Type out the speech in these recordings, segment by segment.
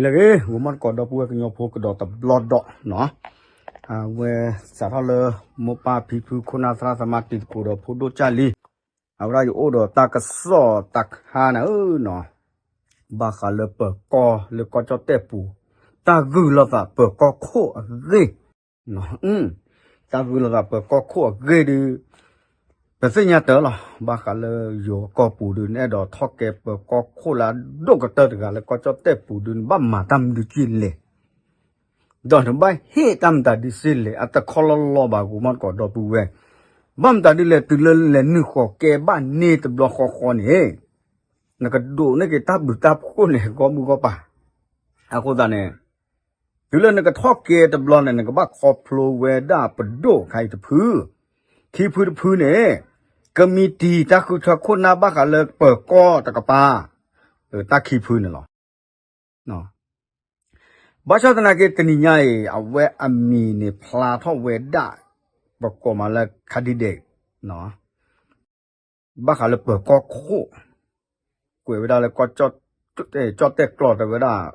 ဂ့ၤ ဂီၤမီၢ်သကိးဒီပုၢ်ဝဲၢ်ကညီဖိကဒီးတဘျီဒီးနီၤ, အဝဲစးထီၣ်လၢ မိၢ်ပၢ်ဖံဖုခိၣ်နၢ်သရၣ်သမါတံၤသကိးဒီးဖိဒိၣ်ကၢ်လံ, အဝဲဒၣ်ယအိၣ်ဒီးတၢ်ကစီၣ်တခါန့ၣ်ဧၢနီၤ, ဘၣ်ဃးလၢပၢၤကီၢ်လၢကီၢ်ကၠီၣ်တဲၣ်ပူၤ, တၢ်ဂုာ်လိာ်သးပၢၤကီၢ်ခိၣ်အဂ့ၢ် တၢ်ဂုာ်လိာ်သးပၢၤကီၢ်ခိၣ်အဂ့ၢ်ဒုး, ပသ့ၣ်ညါတၢ်လီၤ. ဘၣ်ဃးလၢယိၤကီၢ်ပူၤဒုး နအဲၣ်ဒိးထီၣ်ကဲပၢၤကီၢ်ခိၣ်လၢအဒိၣ်ကတၢၢ်တဂၤလၢကီၢ်ကၠီၣ်တဲၣ်ပူၤဒုး နဘၣ်မၤတၢ်မနုၤက့လဲၣ်, ဒီးနဘၣ်ဟ့ၣ်တၢ်မတၤဒုးစ့လဲၣ်, အတခီလီၤလီၤဘၣ် ဂီၤမီၢ်သကိးဒီပုၢ်ဝဲၢ်, ဘၣ်မတၤဒုးလဲၣ် တုၤလၢလဲၤနုာ်ဃီၤကဲဘၣ်န့ၢ်တဘျီဃီဃီန့ၣ်, နကဒိးန့ၢ်က့ၤတၢ်ဘျုးတၢ်ဖှိၣ်န့ၣ် ဂီၢ်မုၢ်ဂီၢ်ပၤ, အဃိသတးန့ၣ် တုၤလၢနကထီၣ်ကဲတဘျီန့ၣ် နကဘၣ်ခီဖျိဝဲဒၣ်ပဒိၣ်ခါအံၤတဖု, ခံဖုတဖုန့ၣ်, ကမံးတံာ်တၢ်ဃုထၢခိၣ်နၢ်ဘၣ်ဃးလၢပၢၤကီၢ်တကပၤ, တၢ်ခံဖုန့ၣ်လီၤ. ဘၣ်ဆၣ်သနာ်က့တနံၤညါအံၤ အဝဲအမံၤန့ၣ်ဖျါထီၣ်ဝဲဒၣ်, ပကိးမးလၢ candidate ဘၣ်ဃးလၢပၢၤကီၢ်ခိၣ်, ကွဲးဝဲဒၣ်လၢ ကၠီၣ်တဲၣ်ကျိာ်တဲဝဲဒၣ်,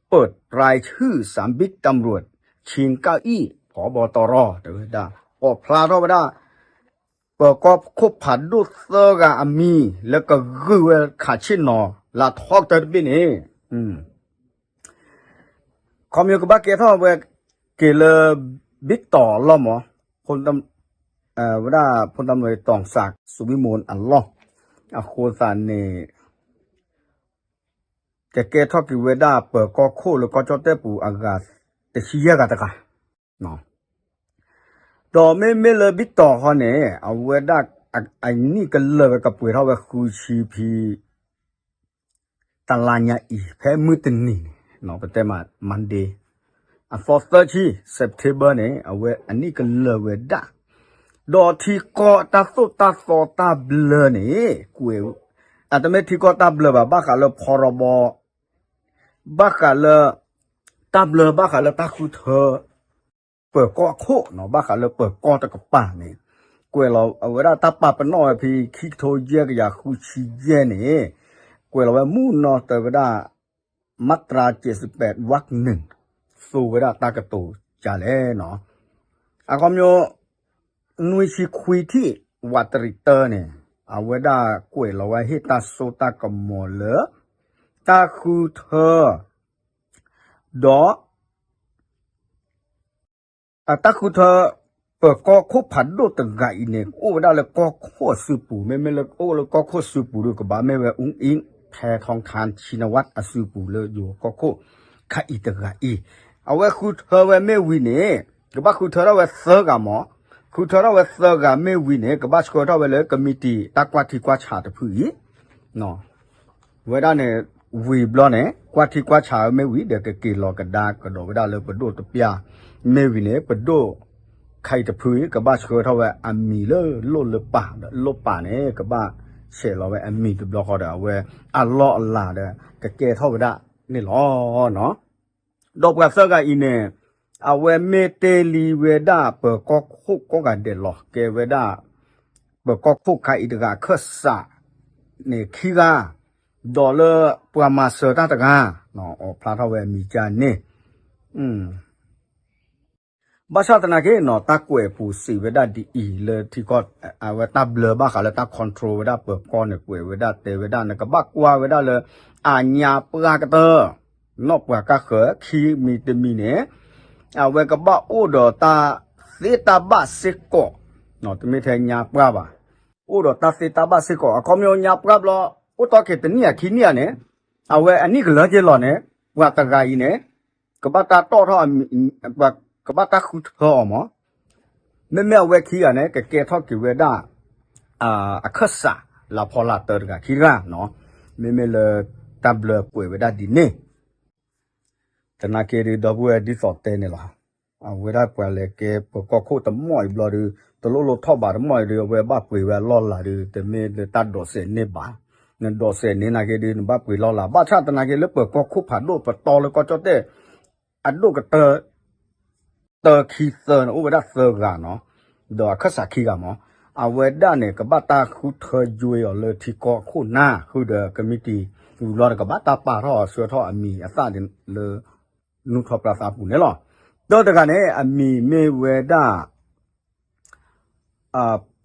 ပၢၢ်တြဲဆူၣ် စၣ်ဘံၣ်တၢ်မရူး ဆ့ၣ်ကၣ်အံၣ် ဖီဘီတီရီ တဲဝဲဒၣ်, ပိာ်ဖျါထီၣ်ဝဲဒၣ် ပၢၤကီၢ်ခိၣ်ဖးဒိၣ်သၢဂၤအမံၤ လၢကဂုာ်ဝဲခးဆ့ၣ်နီၤ လၢထီကတၢၢ်တဘ့ၣ်န့ၣ်, ခီမ့ၢ်ကဘၣ်ကဲထီၣ်ဝဲက့ၤလၢ ဘံၣ်တီၤအလီၢ်မး, ဝဲဒၣ် ဖိသၣ်မုၣ်တီၣ်စး စူဘံမူၣ်အလီၢ်, အဃိသတးန့ၣ် ကကဲထီၣ်က့ၤဝဲဒၣ်ပၢၤကီၢ်ခိၣ်လၢကီၢ်ကၠီၣ်တဲၣ်ပူၤအဂၤ တဆံယဲၢ်ဂၤတဂၤ, ဒီးမ့မ့ၢ်လၢဘံၣ်တီၤဃီန့ၣ် အဝဲဒၣ် အနံၣ်ကလၢာ်ဝဲကပှဲၤထီၣ်ဝဲဃုဆံဖဲ တလါညါအံၤ ဖဲမုၢ်တနံၤန့ၣ် ပတဲမး Monday အသီသၢဆံ September န့ၣ် အဝဲအနံၣ်ကလၢာ်ဝဲဒၣ်, ဒီးထံကီၢ်တၢ်သိၣ်တၢ်သီတၢ်ဘျၢန့ၣ် ကွဲး, အတမ့ၢ်ထံကီၢ်တၢ်ဘျၢဘၣ် ဘၣ်ဃးလၢဖီရီဘီ ဘၣ်ဃးလၢ တၢ်ဘျၢဘၣ်ဃးလၢတၢ်ဃုထၢ ပၢၤကီၢ်ခိၣ်နီၤ ဘၣ်ဃးလၢပၢၤကီၢ်တကပၤန့ၣ်, ကွဲးလီၤအဝဲဒၣ်တၢ်ပာ်ပနီၣ်ဝဲဖဲခံကထိယဲၢ်ကယၤဃုဆံယဲၢ်န့ၣ်, ကွဲးလီၤဝဲမုၢ်နီၢ်တဲဝဲဒၣ် မၤတြၤ ကဲးစံးပဲး ဝးနုာ် သိဝဲဒၣ်တၢ်ကတိၤကလဲၣ်နီၤ, အခီပညီ နွံဆံခွံထံၣ် ဝးတရံးတၢန့ၣ် အဝဲဒၣ်ကွဲးလီၤဝဲဟ့ၣ်တၢ်စိတၢ်ကမီၤလၢ တၢ်ဃုထၢ ဒီး အတၢ်ဃုထၢ ပၢၤကီၢ်ခိၣ်ဖးဒိၣ်တဂၤအံၤန့ၣ် အိၣ်ဝဲဒၣ်လၢကီၢ်ခိၣ်အစုပူၤ, မ့မ့ၢ်လၢအိၣ်လၢကီၢ်ခိၣ်စုပူၤဒီး ကဘၣ်မ့ၢ်ဝဲ အူအ့ၣ် ဖဲထီထါ ဆံနဝး အစုပူၤလၢယိၤကီၢ်ခိၣ် ခါအံၤတဂၤအံၤ, အဝဲဃုထၢဝဲမ့ၢ်ဝံၤန့ၣ် ကဘၣ်ဃုထၢထီၣ်ဝဲသၢဂၤမး, ဃုထၢထီၣ်ဝဲသၢဂၤမ့ၢ်ဝံၤန့ၣ် ကဘၣ်ဆှၢထီၣ်ဝဲလၢ ကမံးတံာ်တၢ်ကွၢ်ထံကွၢ်ဆးတဖုအံၤ ဝဲဒၣ်န့ၣ် ဝံၤဘျီန့ၣ် ကွၢ်ထံကွၢ်ဆးမ့ၢ်ဝံၤဒီး ကက့ၤလီၤကဒါကဒီးဝဲဒၣ်လၢပဒိၣ်တပျၢ်, မ့ၢ်ဝံၤန့ၣ် ပဒိၣ်ခါအံၤတဖုအံၤ ကဘၣ်ဆှၢထီၣ်ဝဲအမံၤလၢလိၣ်လၢပၢ်ဒီး လိၣ်ပၢ်န့ၣ် ကဘၣ်ဆဲးလီၤဝဲအမံၤတဘျီဃီဒီး အဝဲအလီၢ်အလၤဒီး ကကဲထီၣ်ဝဲဒၣ်န့ၣ်လီၤ. ဒီးပှၤသၢဂၤအံၤန့ၣ် အဝဲမ့ၢ်တ့ၢ်လံဝဲဒၣ်ပၢၤကီၢ်ခိၣ်ကိးဂၤဒဲးလီၤ. ကဲဝဲဒၣ် ပၢၤကီၢ်ခိၣ်ခါအံၤတဂၤအခၢၣ်စးန့ၣ်ခံဂၤ, ဒီးလၢပှၤမၤစၢၤတၢ်တဂၤ, အိၣ်ဖျါထီၣ်ဝဲအမံၤကန့ၣ် ဘၣ်ဆၣ်သနာ်က့နီၤ တၢ်ကွဲးပူၤစံးဝဲဒၣ်ဒ်အံၤလၢထံကီၢ် အဝဲတၢ်ဘျၢဘၣ်ဃးလၢတၢ် control ဝဲဒၣ်ပၢၤကီၢ်န့ၣ် ကွဲးဝဲဒၣ်တဲဝဲဒၣ် နကဘၣ်ကွၢ်ဝဲဒၣ်လၢ အညါပှၢ်ကတၢၢ် နီၢ်ပှၤကါဃၢၤခံမံၤတမံၤန့ၣ် အဝဲကဘၣ်အိၣ်ဒီးတၢ်သ့တၢ်ဘၣ်စ့ၢ်ကီး, တမ့ၢ်ထဲညါပှၢ်ဘၣ်, အိၣ်ဒီးတၢ်သ့တၢ်ဘၣ်စ့ၢ်ကီး အခီပညီညါပှၢ်ဘျီ အိၣ်တီၢ်က့ၤတနံၣ်ဧါခံနံၣ်ဧါန့ၣ်, အဝဲအနံၣ်ကလၢာ်က့ၤလီၤန့ၣ် ပှၤတဂၤအံၤန့ၣ် ကဘၣ်တၢ်တီၣ်ထီၣ် ကဘၣ်တၢ်ဃုထၢအီၤမး, မ့မ့ၢ်အဝဲခံဂၤန့ၣ် ကကဲထီၣ်က့ၤဝဲဒၣ် အခၢၣ်စး လၤဖီလာ်တၢတဂၤခံတဂၤနီၤ, မ့မ့ၢ်လၢတၢ်ဘျၢကွဲးဝဲဒၣ်ဒ်န့ၣ်, သနာ်က့ဒီး ဒီပုၢ်ဝဲၢ်ဒ်သိးတဲန့ၣ်လီၤ, အဝဲဒၣ်ပှၤလဲၤကဲပၢၤကီၢ်ခိၣ်တမီၢ်အံၤဘျီဒီး တလိၣ်လိၣ်ထီၣ်ဘးတမီၢ်အံၤဒီး အဝဲဘၣ်ပှ့ၤဝဲအလီၢ်အလၤဒီး တမ့ၢ်လၢတၢ်ဒိးစဲးန့ၢ်ဘၣ်, နဒိးစဲးန့ၢ်နာ်က့ဒီး နဘၣ်ပှ့ၤလီၢ်လၤ, ဘၣ်ဆၣ်သနာ်က့လၢပၢၤကီၢ်ခိၣ်ဖးဒိၣ်ပတီၢ်လၢကီၢ်ကၠီၣ်တဲၣ် အဒိၣ်ကတၢၢ် တၢခံသၢန့ၣ် အိၣ်ဝဲဒၣ်သၢဂၤနီၤ, ဒီးအခၢၣ်စးခံဂၤမး, အဝဲဒၣ်န့ၣ် ကဘၣ်တၢ်ဃုထၢယွဲအီၤလၢထံကီၢ်ခိၣ်နၢ် ဃုာ်ဒီးကမံးတံာ် ဝံၤလီၤဒီးကဘၣ်တၢ်ပာ်ထီၣ်ဆှၢထီၣ်အမံၤအသၣ်လၢ နူၢ်ထီၣ်ပျၢ်သးပူၤန့ၣ်လီၤ. တၢတဂၤန့ၣ် အမံၤမ့ၢ်ဝဲဒၣ်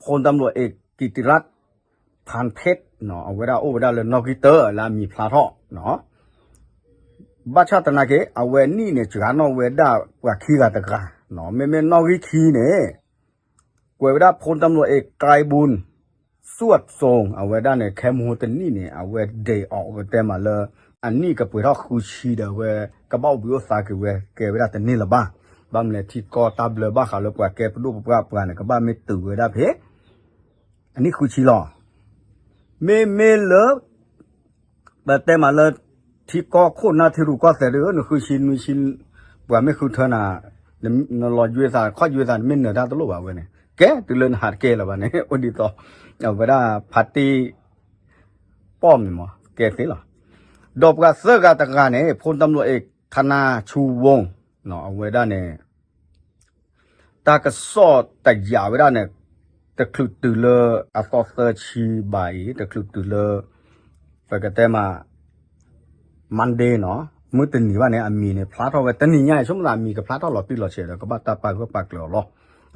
พลตำรวจเอกกิติรัตน์ พานเพชร အဝဲဒၣ်အိၣ်ဝဲဒၣ်လၢနီၣ်ဂံၢ်တၢလၢအမံၤဖျါထီၣ် ဘၣ်ဆၣ်သနာ်က့ အဝဲနံၣ်န့ၣ် စှၤနီၣ်ဝဲဒၣ်ပှၤခံဂၤတဂၤ, မ့မ့ၢ်နီၣ်ဂံၢ်ခံန့ၣ် ကွဲးဝဲဒၣ် พลตำรวจเอกไกรบุญ สวัสดิ์ทรง အဝဲဒၣ်န့ၣ် ခဲမဟိတနံၣ်န့ၣ် အဝဲ day off ကတဲမးလၢ အနံၣ်ကပှဲၤထီၣ်ဃုဆံဒီး အဝဲကဘၣ်အိၣ်ဘှံးအိၣ်သါက့ၤဝဲ ကဲဝဲဒၣ်တန့ၢ်လၢၤဘၣ်. ဘၣ်မနုၤလဲၣ် ထံကီၢ်တၢ်ဘျၢဘၣ်ဃးလၢပှၤကဲပဒိၣ်ပပှၢ်ပှၤန့ၣ် ကဘၣ်မ့ၢ်တုၤဝဲဒၣ်ဖဲ အနံၣ်ဃုဆံလီၤ. မ့မ့ၢ်လၢ ပတဲမးလၢ ထံကီၢ်ခိၣ်နၢ်ထံရူၢ်ကီၢ်သဲးဒီး နဃုဆံနွံဆံ ပှၤမ့ၢ်ဃုထၢနၤ နလီၤယွဲသး ခီၣ်ယွဲသး နမ့ၢ်နၢၤတၢ်တလိၣ်ဘၣ်ဝဲန့ၣ် ကဲတုၤလၢနဟးတကဲလၢၤဘၣ်န့ၣ် အိၣ်ဒ်သိး အဝဲဒၣ်ဖါတံၢ် ပီၣ်မ့ၢ်မး ကဲသ့လီၤ. ဒီးပှၤသၢဂၤတဂၤန့ၣ် พลตำรวจเอกธนาชูวงศ์ အဝဲဒၣ်န့ၣ် တၢ်ကစီၣ်တယာ်ဝဲဒၣ်န့ၣ် တချုးတုၤလၢအသီသၢဆံဘၣ်အံၤ တချုးတုၤလၢ ပကတဲမး Monday နီၤ မုၢ်တနံၤဘၣ်န့ၣ် အမံၤန့ၣ် ဖျါထီၣ်ဝဲ တနံၤညါအံၤ ဆိကမိၣ်သးအမံၤကဖျါထီၣ်လီၤတံၢ်လီၤဆဲးဒီး ကဘၣ်တၢ်ပာ်ဂၢၢ်ပာ်ကျၢၤအီၤလီၤ.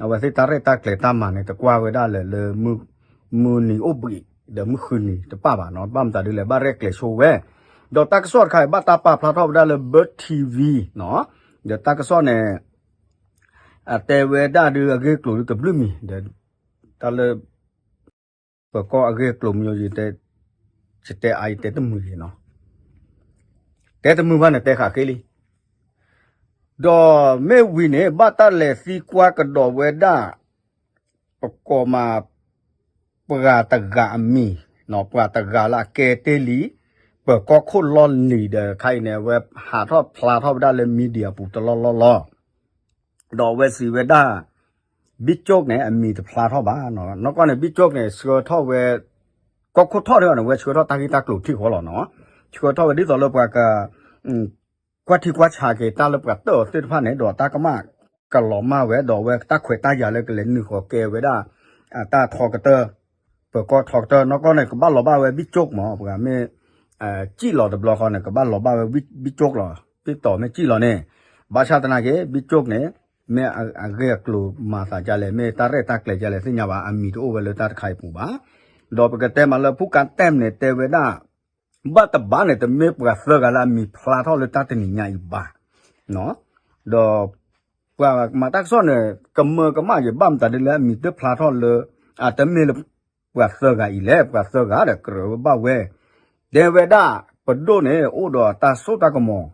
အဝဲသ့ၣ်တၢ်ရဲၣ်တၢ်ကျဲၤတၢ်မၤန့ၣ် တကွၢ်ဝဲဒၣ်လၢ လၢ မုၢ်နံၤအိၣ်ဘှံး ဒီးမုၢ်ဃုနံၤတပၣ်ဘၣ်နီၤ ဘၣ်မတၤဒ်လဲၣ် ဘၣ်ရဲၣ်ကျဲၤဆိဝဲ ဒီးတၢ်ကစီၣ်တခါအံၤ ဘၣ်တၢ်ပာ်ဖျါထီၣ်ဝဲဒၣ်လၢ Bird TV နီၤ ဒီးတၢ်ကစီၣ်န့ၣ် အတဲဝဲဒၣ်ဒုးအဂ့ၢ်အကျိၤဒုးတဘျုးမံၤ ဒီး တၢ်လၢ ပကီၢ်အဂ့ၢ်အကျိၤမံၤ ယတဲအါ ယတဲတမုာ်ယံၤနီၤ တဲတမုာ်ဘၣ်န့ၣ် တဲဃာ်ဃ့လံ ဒီးမ့ၢ်ဝံၤန့ၣ် ဘၣ်တၢ်လဲၤသံကွၢ်ကဒီးဝဲဒၣ် ပကိးမး ပှၤတဂၤအမံၤ ပှၤတဂၤလၢအကဲတ့ၢ်လံ ပၢၤကီၢ်ခိၣ်လီၢ်လံၤဒီး ခါအံၤန့ၣ် အဝဲဟးထီၣ်ဖျါထီၣ်ဝဲဒၣ်လၢ media အပူၤတလီၢ်လီၢ်လီၢ် ဒီးအဝဲစံးဝဲဒၣ် ဘံၣ်ကၠိၣ်န့ၣ် အမံၤတဖျါထီၣ်ဘၣ် နီၢ်ကီၢ်န့ၣ် ဘံၣ်ကၠိၣ်န့ၣ် ဆှၢထီၣ်ဝဲ ကီၢ်ခိၣ်ထီၣ်န့ၣ် အဝဲဆှၢထီၣ်တၢ်ဂ့ၢ်တၢ်ကျိၤထံၣ်ဃီလီၤနီၤ ဆှၢထီၣ်ဝဲဒ်သိးလၢပှၤက ကွၢ်ထံကွၢ်ဆးက့ၤတၢ်လၢပှၤတၢၢ်အီၤသ့ၣ်တဖၣ်န့ၣ် ဒီးတၢ်ကမၣ်ကလီၤမၢ်ဝဲ ဒီးအဝဲတၢ်ခွဲးတၢ်ယာ်လၢကလဲၤနုာ်ဃီၤကဲဝဲဒၣ် တၢ်ထီကတၢၢ် ပၢၤကီၢ်ထီကတၢၢ် နီၢ်ကီၢ်န့ၣ် ကဘၣ်လီၤဘၣ်ဝဲဘံၣ်ကၠိၣ်မး ပှၤမ့ၢ် စံၣ်လီၤတဘျီဃီန့ၣ် ကဘၣ်လီၤဘၣ်ဝဲဘံၣ်ကၠိၣ်လီၤ ဘံၣ်တီၤမ့ၢ်စံၣ်လီၤန့ၣ် ဘၣ်ဆၣ်သနာ်က့ ဘံၣ်ကၠိၣ်န့ၣ် မ့ၢ်အဂ့ၢ်အကျိၤမၤသးဒ်လဲၣ် မ့ၢ်တၢ်ရဲၣ်တၢ်ကျဲၤဒ်လဲၣ်သ့ၣ်ညါဘၣ် အမံၤတအိၣ်ဝဲလၢတၢ်တခါအံၤပူၤဘၣ် ဒီးပကတဲမးလၢ ဖူကါတဲၣ်န့ၣ် တဲဝဲဒၣ် ဘၣ်တဘၣ်န့ၣ် တမ့ၢ်ပှၤသၢဂၤလၢအမံၤဖျါထီၣ်လၢတၢ်တနံၤညါအံၤဘၣ် ဒီး ပှၤမၤတၢ်ကစီၣ်န့ၣ် ကမၢကမၣ်ယံၤ ဘၣ်မတၤဒ်လဲၣ် အမံၤတဖျါထီၣ်လၢ အတမ့ၢ်လၢ ပှၤသၢဂၤအံၤလဲၣ် ပှၤသၢဂၤဒီးကြၢးဝဲဘၣ်ဝဲ တဲဝဲဒၣ် ပဒိၣ်န့ၣ် အိၣ်ဒီးတၢ်စိတၢ်ကမီၤ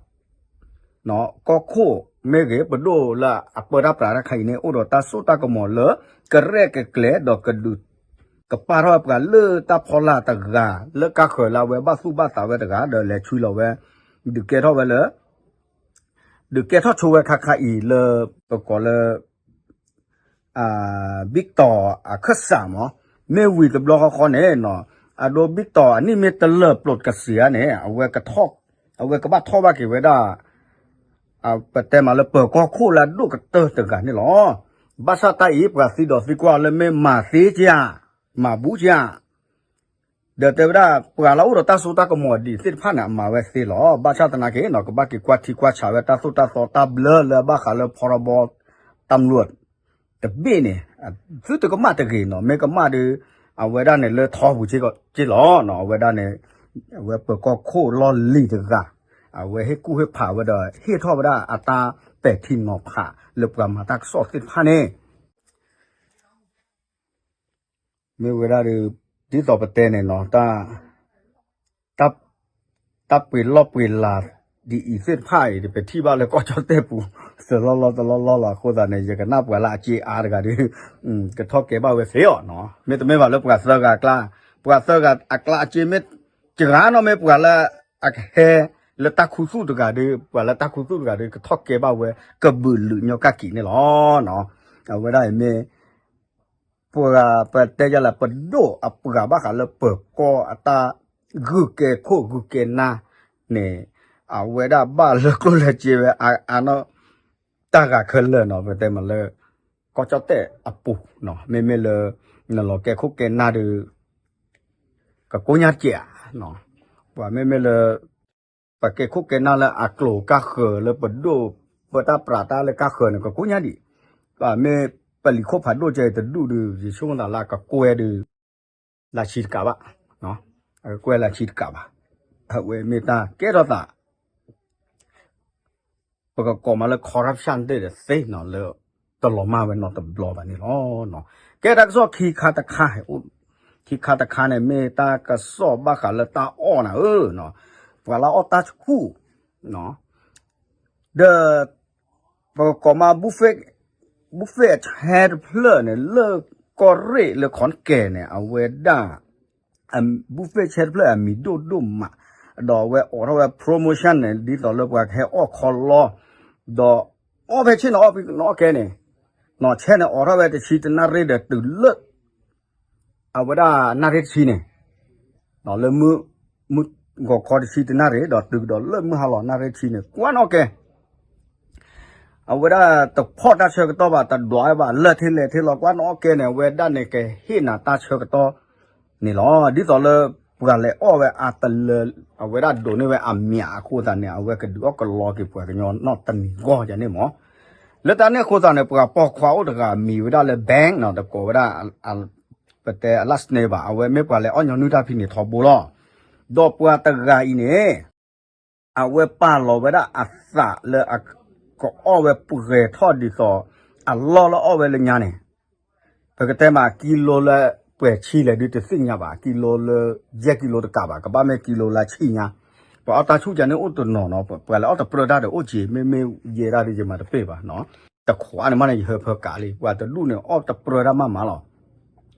ကီၢ်ခိၣ်မ့ၢ်ဂ့ၤ ပဒိၣ်လၢအပၢတၢ်ပြးတၢ်ခါအံၤန့ၣ် အိၣ်ဒီးတၢ်စိတၢ်ကမီၤလၢ ကရဲၣ်ကကျဲၤဒီးကဒုး ကပာ်ထီၣ်ဝဲပှၤလၢတၢ်ဖီလာ်တဂၤ လၢကါဃၢၤလၢအဝဲဘၣ်သူၣ်ဘၣ်သးဝဲတဂၤ ဒီးလဲၤဆွံလီၤဝဲ ဒုးကဲထီၣ်ဝဲလၢ ဒုးကဲထီၣ်ဆိဝဲခါခါအံၤလၢ ပကိးလၢ ဘံၣ်တီၤအခၢၣ်စးမး မ့ၢ်ဝံၤတဘျီဃီဃီန့ၣ် အဒိဘံၣ်တီၤအနံၣ်မ့ၢ်တလၢာ်ပျိာ်တကစ့ၢ်ဧါန့ၣ် အဝဲကဘၣ်ထီၣ်ဘၣ်က့ၤဝဲဒၣ် ပတဲမးလၢပၢၤကီၢ်ခိၣ်လၢအဒိၣ်ကတၢၢ်တဂၤန့ၣ်လီၤ. ဘၣ်ဆၣ်တၢ်အံၤ ပှၤသံဒီးသံကွၢ်လၢမ့ၢ်မၤသ့ကဧါ, မၤဘူးကဧါ, ဒီးတဲဝဲဒၣ် ပှၤလၢအိၣ်ဒီးတၢ်စိတၢ်ကမီၤဒ်သ့ၣ်တဖၣ်န့ၣ် အမၤဝဲသ့လီၤ. ဘၣ်ဆၣ်သနာ်က့နီၤ ကဘၣ်က့ၤကွၢ်ထံကွၢ်ဆးဝဲတၢ်သိၣ်တၢ်သီတၢ်ဘျၢလၢဘၣ်ဃးလၢ ဖီရီဘီ တဘ့ၣ်န့ၣ် သုတကမၣ်တဂ့ၤနီၤ, မ့ၢ်ကမၣ်ဒီး အဝဲဒၣ်န့ၣ်လၢထီပူၤက့လီၤ. အဝဲဒၣ်န့ၣ် အဝဲပၢၤကီၢ်ခိၣ်လီၢ်လံၤတဂၤ အဝဲဟ့ၣ်ကူၣ်ဟ့ၣ်ဖးဝဲဒီး ဟ့ၣ်ထီၣ်ဝဲဒၣ်အတၢ်ပဲာ်ထံနီၤဖးလၢပှၤမၤတၢ်ကစီၣ်သ့ၣ်တဖၣ်န့ၣ် မ့ၢ်ဝဲဒၣ်ဒီး ဒ်သိးပတဲန့ၣ်နီၤ တၢ်ပှ့ၤလီၢ်ပှ့ၤလၤဒ်အံၤသ့ၣ်တဖၣ်အံၤ ပထံၣ်ဘၣ်လၢကီၢ်ကၠီၣ်တဲၣ်ပူၤ တလီၢ်လီၢ်တလီၢ်လီၢ်လီၤ. အဃိသတးန့ၣ် ယကနၣ်ပှၤလၢအစ့အါတဂၤဒီး ကထီၣ်ကဲဘၣ်ဝဲသ့အီၤနီၤ. မ့တမ့ၢ်ဘၣ်လၢပှၤသၢဂၤအကျါ, ပှၤသၢဂၤအကျါအစ့မ့ၢ် စှၤနီၤ မ့ၢ်ပှၤလၢအကဟဲလၢတၢ်ခူသူၣ်တဂၤဒီး ပှၤလၢတၢ်ခူသူၣ်တဂၤဒီး ကထီၣ်ကဲဘၣ်ဝဲ ကဘုးလုာ်ညီကၣ်ကံးန့ၣ်လီၤ. အဝဲဒၣ်အံၤမ့ၢ် ပှၤပတဲယလဲၣ် ပဒိၣ်အပှၤဘၣ်ဃးလၢပၢၤကီၢ်အတၢ်ဂုာ်ကဲခိၣ်ဂုာ်ကဲနၢ်န့ၣ် အဝဲဒၣ်ဘၣ်လၢကျိၣ်လၢစ့ဝဲအါနီၢ် တၢ်ဂၤခဲလၢာ်နီၤ ပတဲမးလၢ ကီၢ်ကၠီၣ်တဲၣ်အပူၤနီၤ မ့မ့ၢ်လၢ နလီၤကဲခိၣ်ကဲနၢ်ဒီး ကကိညါတကဲးဧါနီၤ. ပှၤမ့မ့ၢ်လၢ ပကဲခိၣ်ကဲနၢ်လၢအကျိၤကါဃၢၤလၢပဒိၣ် ပတၢ်ပြးတၢ်လၢကါဃၢၤန့ၣ် ကကိညါဒံး, ပမ့ၢ်ပလံၤခိၣ်ဖးဒိၣ်ကဲတဒူၣ်ဒီး ယဆိကမိၣ်သးလၢအကကွဲၢ်ဒီး လၢဆံတကးဘၣ်, အကကွဲၢ်လၢဆံတကးဘၣ်, အဝဲမ့ၢ်တၢ်ကဲထီၣ်သး ပကကိးမးလၢ corruption သ့ၣ်ဒီးသ့နီၤ လၢတလီၤမၢ်ဝဲနီတဘျီဘၣ်န့ၣ်လီၤ. ကဲတၢ်ကစီၣ်ခံခါတခါ, ခံခါတခါန့ၣ် မ့ၢ်တၢ်ကစီၣ်ဘၣ်ဃးလၢတၢ်အီၣ်နၤဧၢ, ပှၤလၢအီၣ်တၢ်ဆူၣ် ဒီး ပကကိးမး buffet အဆဲတဖျၢၣ်န့ၣ် လၢကီၢ်ရ့ၣ်လၢခီနကဲၤန့ၣ် အဝဲဒၣ် buffet ဆဲတဖျၢၣ်အမံၤဒိၣ်ဒိၣ်မး, ဒီးအဝဲအိးထီၣ်ဝဲ promotion န့ၣ် ဒ်သိးလၢပှၤကဟဲအီၣ်ခီလီ, ဒီးအီၣ်ဖဲဆ့ၣ်နီၤအီၣ်ဖဲနီၣ်ကဲန့ၣ်, နီၣ်ဆဲန့ၣ်အိးထီၣ်ဝဲတဆံတနၣ်ရံၣ်ဒီးတုၤလၢ အဝဲဒၣ်နၣ်ရံၣ်တဆံန့ၣ်, လၢမုၢ် မုၢ်ဂီၤခီတဆံတနၣ်ရံၣ် ဒီးတုၤကဒီးလၢမုၢ်ဟါလီၤနၣ်ရံၣ်တဆံန့ၣ် ကွၢ်နီၣ်ကဲ အဝဲဒၣ်တဖီၣ်တၢ်ဆၢကတီၢ်ဘၣ် တဒွးဘၣ် လၢာ်ထဲလဲၣ်ထဲလီၤ ကွၢ်နီၣ်ကဲန့ၣ် အဝဲဒၣ်န့ၣ်ကဟ့ၣ်နၤတၢ်ဆၢကတီၢ်န့ၣ်လီၤ. ဒ်သိးလၢပှၤလဲၤအီၣ်ဝဲအတလၢ အဝဲဒၣ်ဒိးန့ၢ်ဝဲအမံၤအဃိသတးန့ၣ် အဝဲကဒုးအီၣ်ကလီက့ၤပှၤကညီနီတနံၤဂီၢ်ယၤန့ၣ်မး. လၢတၢ်န့ၣ်အဃိသတးန့ၣ် ပှၤပိာ်ခွါအိၣ်တဂၤမံၤဝဲဒၣ်လၢ Ben နီၤ တကိးဝဲဒၣ် ပတဲအလၢ်စန့ဘၣ် အဝဲမ့ၢ်ပှၤလဲၤအီၣ်ညီနုၢ်တၢ်ဖဲန့ၣ်ထီဘိလီၤ. ဒီးပှၤတဂၤအံၤန့ၣ် အဝဲပာ်လီၤဝဲဒၣ်အသးလၢအကအီၣ်ဝဲပှဲၤထီၣ်ဒ်သိး အလီၢ်လၢအီၣ်ဝဲလၢညါန့ၣ် ပကတဲမး ကံလိလၢပှဲၤဆံလဲၣ်ဒုးတသ့ၣ်ညါဘၣ် ကံလိလၢ ယဲၢ်ကံလိတကးဘၣ် ကဘၣ်မ့ၢ်ကံလိလၢဆံညါ. ပှၤအီၣ်တၢ်ဆူၣ်ကန့ၣ်အိၣ်တနီၤနီၤ ပှၤလဲၤအီၣ်တပြၢတၢ်ဒီးအိၣ်က့ၤ မ့မ့ၢ်ယဲၢ်တၢ်ဒုးယမၤတပ့ၢ်ဘၣ်နီၤ. တခွးန့ၣ်မးန့ၣ် ယဟၢဖၢကးလံ ပှၤတဒူၣ်န့ၣ်အီၣ်တပြၢတၢ်မးမးလီၤ.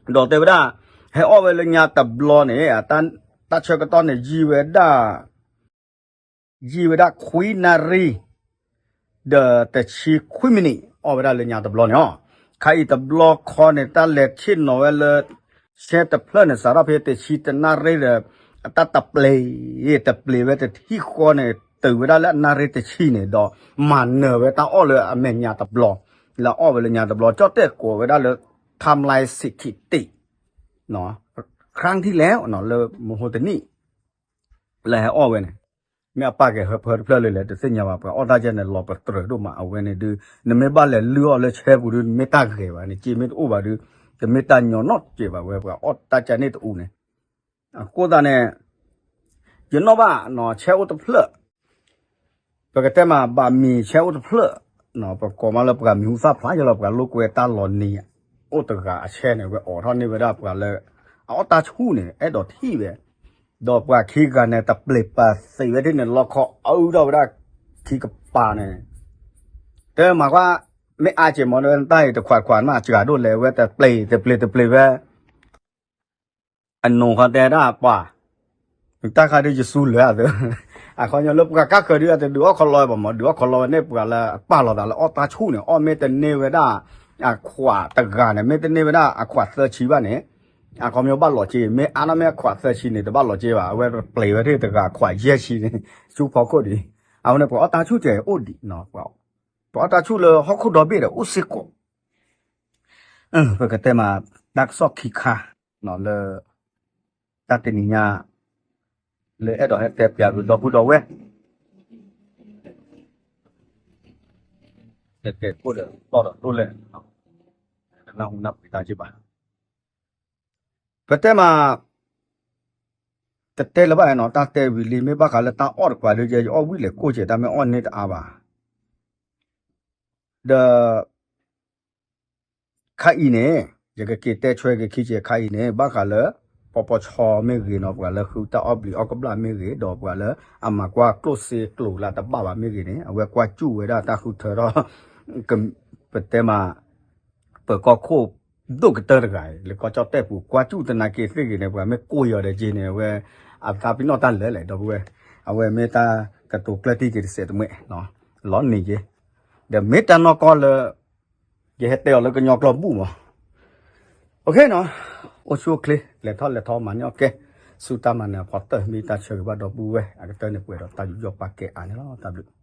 ဒီးတဲဝဲဒၣ် ဟဲအီၣ်ဝဲလၢညါတဘျီန့ၣ် တၢ်ဆၢကတီၢ်န့ၣ် ယံာ်ဝဲဒၣ် ယံာ်ဝဲဒၣ်ခွံနၣ်ရံၣ် ဒီးတဆံခွံမံးနံး အီၣ်ဝဲဒၣ်လၢညါတဘျီန့ၣ်လီၤ. ခါအံၤတဘျီခီန့ၣ် တၢ်လဲၤဆ့ၣ်နီၤဝဲလၢ ဆဲတဖျၢၣ်န့ၣ် စးထီၣ်ဖဲတဆံတနၣ်ရံၣ်ဒီး အတၢ်တပျ့ၤ တပျ့ၤဝဲတထံၣ်ဃီန့ၣ် တုၤဝဲဒၣ်လၢအနၣ်ရံၣ်တဆံန့ၣ်ဒီး မၤနၢၤဝဲတၢ်အီၣ်လၢအမဲာ်ညါတဘျီ လၢအီၣ်ဝဲလၢညါတဘျီ ကၠီၣ်တဲၣ်ကိးဝဲဒၣ်လၢ timeline စံးခံတ့ၢ် ครั้งที่แล้ว လၢမဟိတနံၣ် လၢဟဲအီၣ်ဝဲန့ၣ် မ့ၢ်အပၢ်ကဟၢဖၢတဖျၢၣ်လၢလဲၣ် တသ့ၣ်ညါဘၣ် ပှၤအီၣ်တၢ်ကဲန့ၣ် လီၤပတြၢၤဒိၣ်မး အဝဲန့ၣ်ဒုး နမ့ၢ်ဘၣ်လဲၤလုၢ်အီၣ်လၢဆဲပူၤဒုး နမ့ၢ်တၢ်ဂဲၤဘၣ်န့ၣ် က့မ့ၢ်တအိၣ်ဘၣ်ဒုး တမ့ၢ်တၢ်ညီနီတစဲးဘၣ်ဝဲ ပှၤအီၣ်တၢ်ကဲန့ၣ်တအူန့ၣ် အဃိသတးန့ၣ် ယနီၣ်ဘၣ်နီၤ ဆဲအိၣ်တဖျၢၣ် ပကတဲမး ဘၣ်မံၤဆဲအိၣ်တဖျၢၣ် ပကိးမးလၢပှၤမံၤဟူသၣ်ဖျါယလီၤ ပှၤလိာ်ကွဲတၢ်လီၤနံၤ အိၣ်တဂၤအဆဲန့ၣ် ဝဲအိးထီၣ်န့ၢ်ဝဲဒၣ်ပှၤလၢ အအီၣ်တၢ်ဆူၣ်န့ၣ် အဲၣ်ဒိးထံၣ်ဝဲ ဒီးပှၤခံဂၤန့ၣ် တပျ့ၤပာ်သ့ဝဲဒ်န့ၣ် လီခီအုဒၣ်ဝဲဒၣ်ခံကပၤန့ၣ် တဲမၤကွၢ် မ့ၢ်အါက့ၤမ့ၢ်တၢ်အံၤတခွးခွးမး စှၤဒိၣ်လဲၣ် ဝဲတပျ့ၤတပျ့ၤတပျ့ၤဝဲ အနိၣ်ဃီတဲဒၣ်ပှၤ တၢ်ခါဒုးယစူၤလၢအသး အခီပညီလၢပှၤကါဃၢၤဒုးအတဒုးအီၣ်ခီလီဘၣ်မး ဒုးအီၣ်ခီလီဝဲန့ၣ်ပှၤလၢအပာ်လီၤသးလၢအီၣ်တၢ်ဆူၣ်န့ၣ် အီၣ်မ့ၢ်တန့ၢ်ဝဲဒၣ် အခွးတဂၤန့ၣ် မ့ၢ်တန့ၢ်ဝဲဒၣ်အခွးသၢဆံဘၣ်န့ၣ် အခီပညီဘၣ်လီၤက့ၤ မ့ၢ်အါန့ၢ်မ့ၢ်အခွးသၢဆံန့ၣ် တဘၣ်လီၤက့ၤဘၣ် အဝဲတပျ့ၤဝဲဒၣ်တဂၤခွးယဲၢ်ဆံန့ၣ် ဆူဖီခိၣ်ဒံး အဃိန့ၣ် ပှၤအီၣ်တၢ်ဆူၣ်စဲအိၣ်ဒံး ပှၤအီၣ်တၢ်ဆူၣ်လၢဟီၣ်ခိၣ်ဒီဘ့ၣ်ဒီးအိၣ်စ့ၢ်ကီး ပကတဲမး တၢ်ကစီၣ်ခံခါ လၢ တၢ်တနံၤညါ လၢအဲၣ်ဒိးဟဲတဲပျးဒီးပုၢ်ဒီဝဲၢ် တဲတဲခိၣ်ဒီးတီၢ်ဒီးတိၢ်လဲၣ် နၢ်ဟူနၢ်ပှ့ၤတၢ်က့ဘၣ် ပတဲမး တတဲလၢၤဘၣ်နီၤ တၢ်တဲဝံၤလံ မ့ၢ်ဘၣ်ဃးလၢတၢ်အီၣ်တခွးဒုး ယအီၣ်ဝံၣ်လဲၤကိၢ်ကဲ တၢ်မ့ၢ်အီၣ်န့ၢ်တအါဘၣ် ဒီး ခါအံၤန့ၣ် ယကက့ၤတဲဆွဲက့ၤခံကဲခါအံၤန့ၣ် ဘၣ်ဃးလၢ ပီပီဆီမ့ၢ်ဂ့ၤနီၤ ပှၤလၢဃုတၢ်အီၣ်ဘျံးအီၣ်ကဘျၣ်မ့ၢ်ဂ့ၤ ဒီးပှၤလၢအမၤကွၢ်ကျိၣ်စ့ကျိၤလၢတဘၣ်ဘၣ်မ့ၢ်ဂ့ၤန့ၣ် အဝဲကွၢ်စူၣ်ဝဲဒၣ်တၢ်ဃုထၢထီၣ် ပတဲမး ပၢၤကီၢ်ခိၣ်ဒိၣ်ကတၢၢ်တဂၤအံၤ လၢကီၢ်ကၠီၣ်တဲၣ်ပူၤ ကွၢ်စူၣ်သနာ်က့သ့ၣ်ဂ့ၤန့ၣ် ပှၤမ့ၢ်ကိးယီၤဒီးက့န့ၣ် အဝဲ အသးပ့ၤနီၣ်တၢ်လၢာ်လဲၣ် ဒီပုၢ်ဝဲၢ် အဝဲမ့ၢ်တၢ်ကတိၤကျၢၢ်တံၢ်က့ၤတစဲးတမှဲ လီၤနံၤက့ ဒီးမ့ၢ်တၢ်နီၢ်ကီၢ်လၢ ယဟဲတဲအီၤလၢကညီကျိာ်ဘူၣ်မး အိၣ်ဆူၣ်အိၣ်ချ့ လဲၤထီၣ်လဲၤထီမၤန့ၢ်အီၣ်ကဲ ဆူတၢ်မၤနၢၤအဖီတၢၢ် မ့ၢ်တၢ်ဆၢဂ့ၤဘၣ်ဒီပုၢ်ဝဲၢ် အကတၢၢ်န့ၣ်ပှဲၤဒီးတၢ်ယူးယီၣ်ပာ်ကဲအါန့ၣ်လီၤ တၢ်ဘျုး